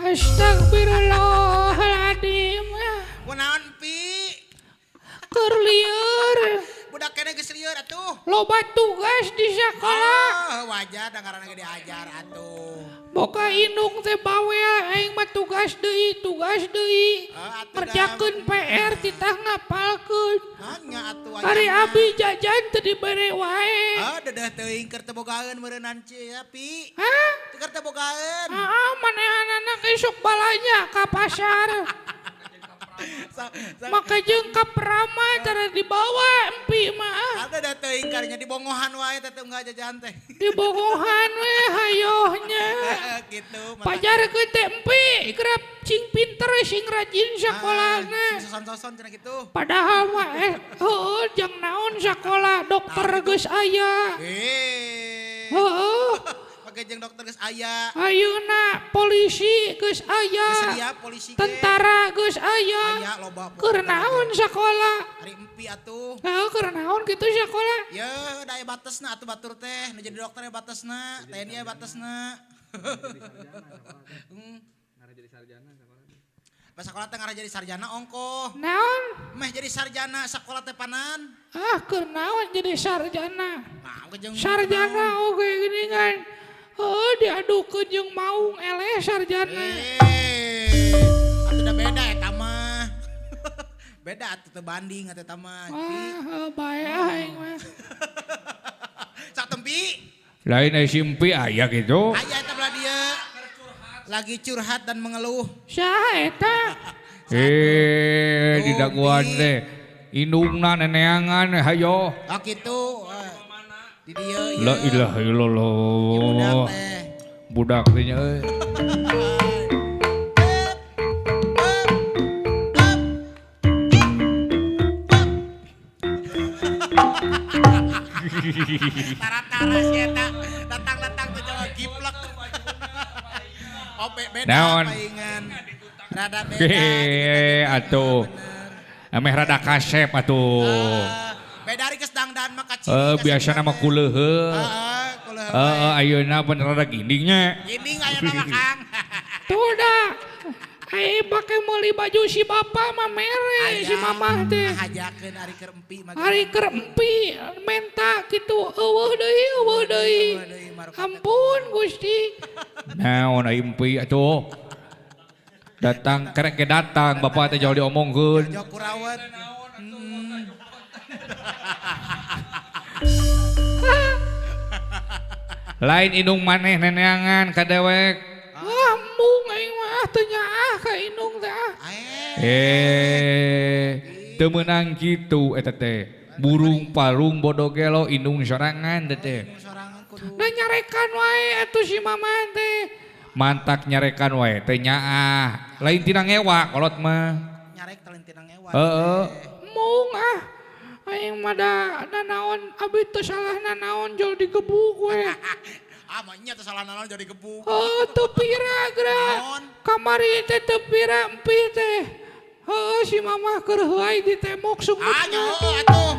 Astagfirullahaladzim. Kunaon, Pi? Keur lieur. Budak keneh geus lieur atuh. Loba tugas di sekolah. Oh, wajar da ngaranna ge diajar atuh. Boga indung teh bawel, aing mah tugas deui, tugas deui. Oh, atuh da. Ngerjakeun PR titah ngapalkeun. Naon nya atuh Ari aya mah. Abi jajan teu dibere wae. Oh, dedeh teuing keur teu bogaeun meureunnan ci ya, Pi. Hah? Teu keur teu bogaeun. Ah, manehanana ge sok balanja ka pasar. Maka jeung ka Prama cara dibawa empi mah. Ada da teuing karinya dibongohan wae teh teu enggak jajan teh. Dibogohan we hayohnya. Heeh, gitu. Pajarkeun teh empi kerap cing pinter sing rajin sakolana. Sing soson-soson cenah gitu. Padahal mah heueuh jang naon sakola, dokter geus aya. Eh. Heueuh. Make jeung dokter geus aya. Ayeuna polisi geus aya. Geus sedia polisi ge. Tentara geus aya. Aya loba. Keur naon sakola? Ari empi atuh. Heuh, keur naon kitu sakola? Ya, da aya batesna atuh batur teh, nu jadi dokter aya batesna, TNI aya batesna. Ngarah jadi sarjana sekolah. Pas sekolah teh ngarah jadi sarjana ongkoh. Naon? Meh jadi sarjana sekolah teh panan. Ah, keur naon jadi sarjana? Nah, jeung Sarjana oge gini kan. Heuh, diadukeun jeung maung eleh sarjana. Eh, atuh da beda eta mah. Beda atuh teu banding atuh eta mah. Pi. Wah, heuh, bae aing mah. Sak tempi, Lain ai si empi aya gitu. Aya eta belah dieu. Lagi curhat dan mengeluh. Saha eta? Eh, di daguan Tumpi. Teh. Indungna neneangan hayo. Oh gitu. Eh, di dieu ieu. La ilaha Ieu budak illallah. teh. Budak teh nya euy. Up, up, up, up. Tara-tara si eta datang-datang tuh jawa giplek. Oh, beda Naon? paingan. Rada beda. Hehehe, atuh. Bener. Ameh rada kasep atuh. Eh, beda ari geus dangdan mah kaciri. Eh, biasa nama kuleuheuh. Heeh, kuleuheuh. Heeh, ayeuna bener rada gindingnya. Ginding ayeuna mah, Kang. Tuh dah. Aing pake meuli baju si bapak mah mere si mamah teh. Hajakeun ari keur empi mah. Ari keur empi menta kitu euweuh deui, euweuh deui. Euweuh deui, marukan. Ampun Gusti. Naon ai empi atuh. Datang kerek ge datang bapak teh jauh diomongkeun. Jo kurawat. Lain indung maneh neneangan ka dewek. Ah, embung aing mah teu nyaah ka indung teh ah. Eh, Eh, teu meunang kitu eta teh. Burung palung bodo gelo indung sorangan teh teh. Sorangan kudu. Da nyarekan wae atuh si mama teh. Mantak nyarekan wae teh nyaah. Lain tina ngewa kolot mah. Nyarek teh lain tina ngewa. Heeh. Embung ah. Aing mah da nanaon abi teu salah nanaon jol digebuk we. Ah, mah nya teh salah naon jadi gebuk. Oh, teu pira geura. Naon? Kamari teh teu pira empi teh. Heuh, si mamah keur heuay di tembok Ah, sungutna. nyaho atuh.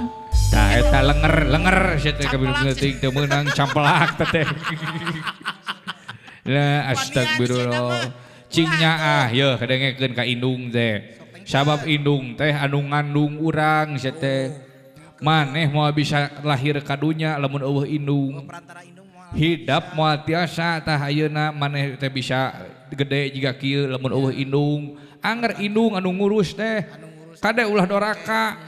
Tah eta lenger lenger sia teh Campelak. kabeh teuing teu meunang campelak teh teh. Lah astagfirullah. Cing nyaah yeuh kadengekeun ka indung teh. Sabab indung teh anu ngandung urang sia teh. Maneh moal bisa lahir ka dunya lamun euweuh indung. Perantara indung moal. Hidap moal tiasa tah ayeuna maneh teh bisa gede jiga kieu lamun euweuh indung. Anger indung anu ngurus teh. Kade ulah doraka.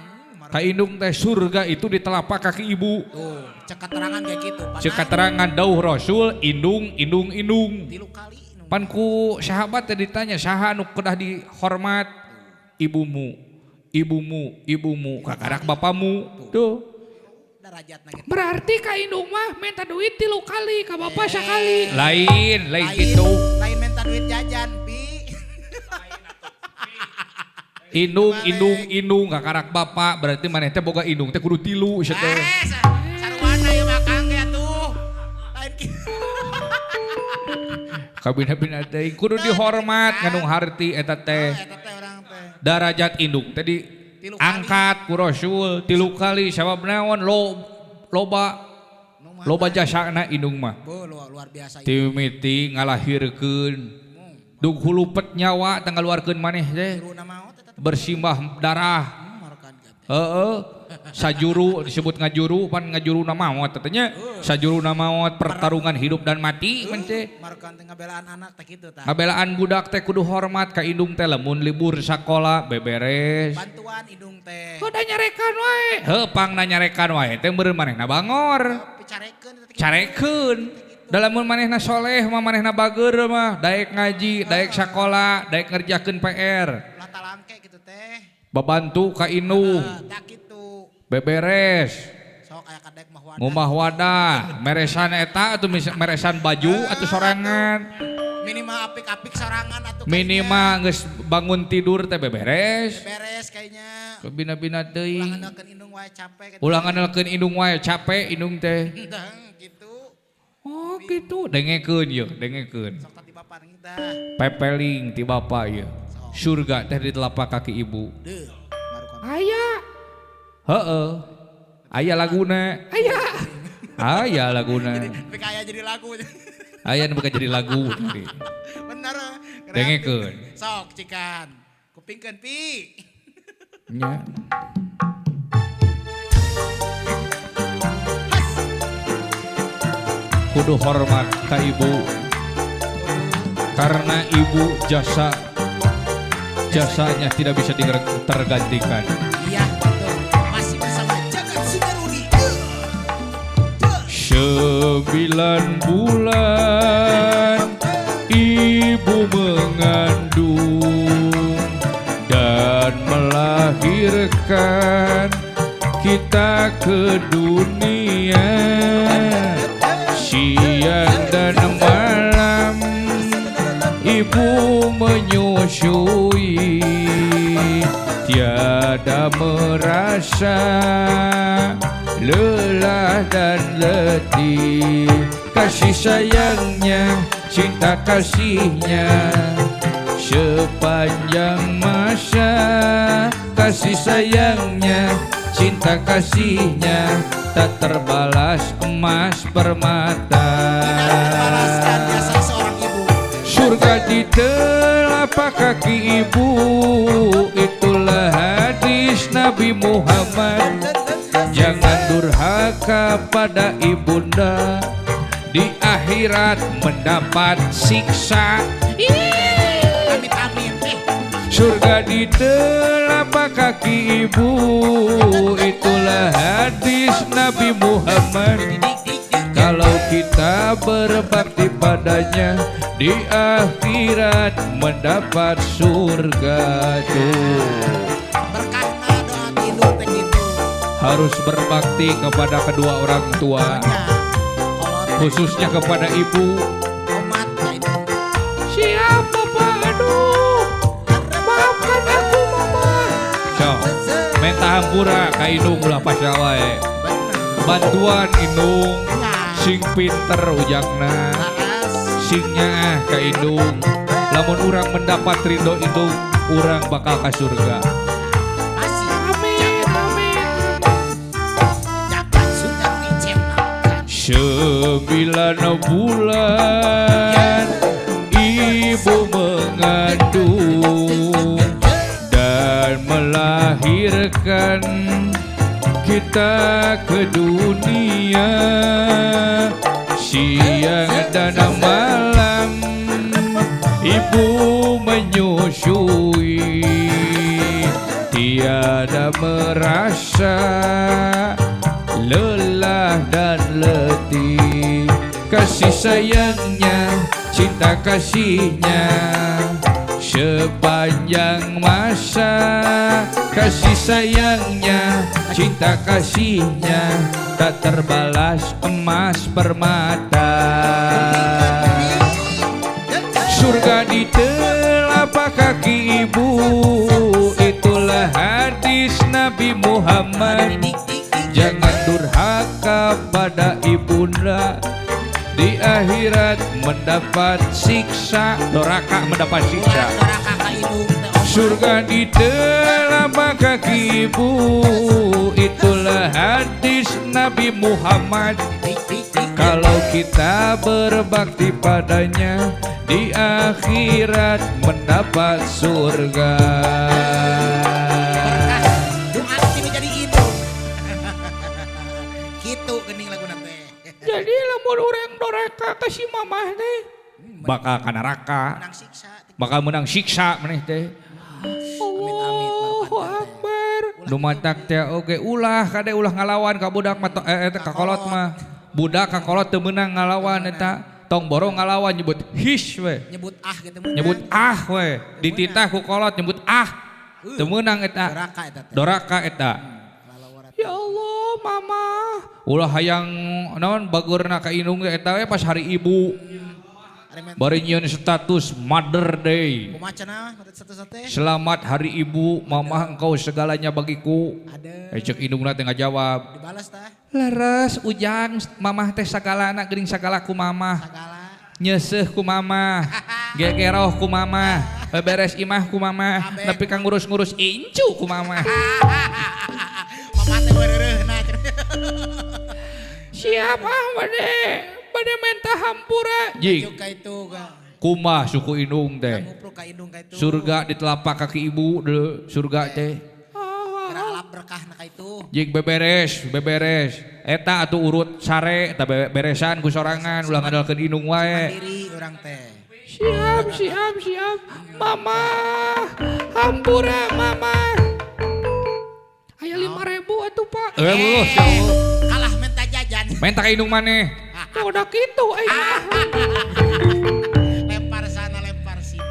Ka indung teh surga itu di telapak kaki ibu. Tuh, cek keterangan kayak gitu. Padahal Cek keterangan dauh Rasul indung indung indung. 3 kali nu. Pan ku sahabat teh ditanya saha anu kedah dihormat? Ibumu, ibumu, ibumu, kakarak bapamu. Tuh. Darajatna gitu. Berarti ka indung mah minta duit 3 kali, ka bapak sakali. Lain, lain gitu. Lain minta duit jajan, Pi. Indung, indung, indung, kakarak bapak. Berarti maneh teh boga indung teh kudu 3 sia teh. Sarwana ieu mah Kang ge atuh. Lain kitu. Kabina-bina teh kudu dihormat ngandung harti eta teh. Oh, eta teh urang teh. Darajat indung teh di 3 kali. angkat ku Rasul 3 kali sabab naon loba Nu mah loba jasana indung mah. Bo, luar biasa ieu. Timiti ngalahirkeun. Dug hulupet nyawa teh ngaluarkeun maneh teh. Juruna maot eta teh. Bersimbah darah. Marokan teh. Heeh. Sajuru disebut ngajuru pan ngajuruna maot teh nya. Sajuruna maot pertarungan hidup dan mati man teh. Marokan teh ngabelaan anak teh kitu tah. Ngabelaan budak teh kudu hormat ka indung teh lamun libur sakola beberes. Bantuan indung teh. Udah nyarekan wae. Heuh pangna nyarekan wae teh meureun manehna bangor. Picarekeun eta teh. Carekeun. Da lamun manehna soleh mah manehna bager mah daek ngaji, daek sakola, daek ngerjakeun PR. Ulah talangke kitu teh. Babantu ka indung, Tah kitu. beberes. Sok aya kadek mah wadah. Ngumah wadah, meresan eta atuh meresan baju atuh sorangan. Minimal apik-apik sorangan atuh. Minimal geus bangun tidur teh beberes. Beres kayaknya. Bina-bina teuing. Ulah ngandalkeun indung wae capek kitu. Ulah ngandalkeun indung wae capek indung teh. Gitu. Oh gitu, dengekeun yeuh, dengekeun. Sok tadi bapak tah. Pepeling ti bapak yeuh. Surga teh di telapak kaki ibu. Deuh, marukan. Aya. Heeh. Aya laguna. Aya. Aya laguna. Tapi kaya jadi lagu. Aya nu bukan jadi lagu tadi. Bener. Dengekeun. Sok cikan. Kupingkeun pi. Nya. Kudu hormat ka ibu karena ibu jasanya tidak bisa tergantikan. Iya betul. Masih bersama Jagat Sundarudi. 9 bulan ibu mengandung dan melahirkan kita ke dunia. Siang dan malam ibu menyusui, tiada merasa lelah dan letih. Kasih sayangnya, cinta kasihnya sepanjang masa. Kasih sayangnya, cinta kasihnya tak terbalas emas permata. Tidak terbalaskan jasa seorang ibu. Surga di telapak kaki ibu, itulah hadis Nabi Muhammad. Jangan durhaka pada ibunda, di akhirat mendapat siksa. Amit amit. Surga di telapak kaki ibu, itulah hadis Nabi Muhammad. Kalau kita berbakti padanya, di akhirat mendapat surga tuh. Berkahna doa tidur teh gitu. Harus berbakti kepada kedua orang tua, khususnya kepada ibu. Omat ya itu. Siap Bapak, aduh. Maafkan aku Mama. So, minta hampura ka indung ulah pasya wae. Bantuan indung sing pinter ujakna, sing nyaah ka indung. Lamun urang mendapat ridho indung, urang bakal ka surga. Amin amin. 9 bulan ibu mengandung dan melahirkan kita ke dunia. Siang dan malam ibu menyusui, tiada merasa lelah dan letih. Kasih sayangnya, cinta kasihnya sepanjang masa. Kasih sayangnya, cinta kasihnya tak terbalas emas permata. Surga di telapak kaki ibu, itulah hadis Nabi Muhammad. Jangan durhaka pada ibunda, di akhirat mendapat siksa. Doraka mendapat siksa. Surga di telapak kaki ibu, itulah hadis Nabi Muhammad. Kalau kita berbakti padanya, Di akhirat mendapat surga. Berkah doa tinu jadi indung. Kitu geuning laguna teh. Jadi lamun urang doraka ka si mamah teh Bakal ka neraka. Menang siksa. Bakal menang siksa maneh teh. Amit-amit. Allahu Akbar. Nu matak teh oge ulah kade ulah ngalawan ka budak mah eta ka kolot mah. Budak ka kolot teu meunang ngalawan eta. Tong borong ngalawan nyebut his we. Nyebut ah gitu meunang. Nyebut ah we. Dititah ku kolot nyebut ah. Teu meunang eta. Doraka eta teh. Doraka eta. Lalawara. Ya Allah, mama. Ulah hayang naon bageurna ka indung ge eta we pas hari ibu. Ari men Bari nyieun status Mother Day. kumaha cenah mata satu teh? Selamat hari ibu, mamah engkau segalanya bagiku. Ada. Eh cek indungna teh ngajawab. Dibalas tah. Leres ujang mamah teh sagalana geuning sagala ku mamah. Sagala. Nyeuseuh ku mamah, gegeroh ku mamah, beberes imah ku mamah, nepi ka ngurus-ngurus incu ku mamah. Mama teh weureureuna cenah. Siap ah bade. Bade menta hampura. Jing, Juk ka itu ka. kumaha suku indung teh? Ngupruk ka indung ka itu. Surga di telapak kaki ibu deuleu, surga teh. Kira alap berkah na ka itu. Jing beberes, beberes. Eta atuh urut sare, eta beresan ku sorangan ulah ngandalkeun indung wae. Mandiri urang teh. Siap, siap, siap. Mama, hampura mama. Aya 5.000 atuh Pak. Eh, beuh, sia Allah. Kalah minta jajan. Menta ka indung maneh. Tuh udah gitu aing mah. Lempar sana lempar sini.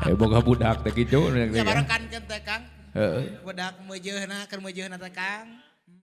Eh boga budak teh kitu. Ya baru kan teh Kang. Heeh. Budak meujeuna keur meujeuna teh Kang.